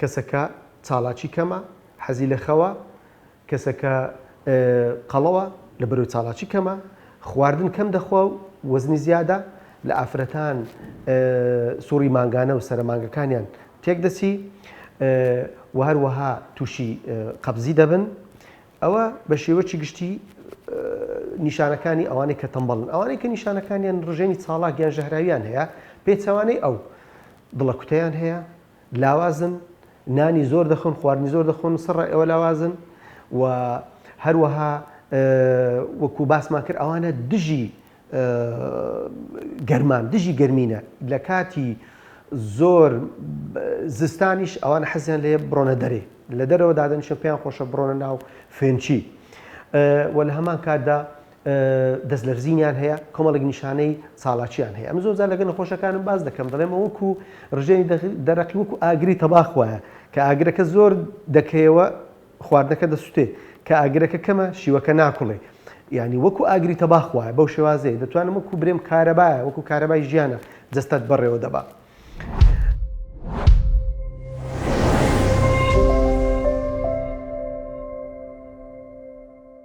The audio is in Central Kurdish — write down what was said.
کەسەکە چاڵاکی کەمە، حەزی لە خەوە، کەسەکە قەڵەوە لەبەرەوەی چاڵاکی کەمە، خواردن کەم دەخوا و وەزنی زیادە، لە ئافرەتان سوڕی مانگانە و سەرە مانگەکانیان تێکدەچی و هەروەها تووشی قەبزی دەبن. ئەوە بە شێوەکی گشتی نیشانەکانی ئەوانەی کە تەمبەڵن. ئەوانەی کە نیشانەکانیان ڕژێنی چاڵاک یان ژەهراویان هەیە، پێچەوانەی ئەو دڵەکوتەیان هەیە، لاوازن، نانی زۆر دەخۆن، خواردنی زۆر دەخۆن و سەرڕای ئەوە لاوازن و هەروەها وەکو باسمان کرد ئەوانە دژی گەرمان، دژی گەرمینە، لە کاتی زۆر زستانیش ئەوانە حەزیان لێ بڕۆنە دەرێ، لە دەرەوە دادەنیشن پێیان خۆشە بڕۆنە ناو فێنکی و لە هەمان کاتدا دەست لەرزینیان هەیە، کۆمەڵێک نیشانەی چاڵاکیان هەیە. ئەمن زۆر جار لەگەڵ نەخۆشەکانم باس دەکەم دەڵێم ئەوە وەکو ڕژێنی دەرەقی وەکو ئاگری تەباخ وایە کە ئاگرەکە زۆر دەکەیەوە خواردنەکە دەسوتێ کە ئاگرەکە کەمە شیوەکە ناکوڵێ یعنی وەکو ئاگری تەباخ وایە بەو شێوازەیە دەتوانم وەکو برێم کارەبایە وەکو کارەبای ژیانە جەستەت بەڕێوە دەبا.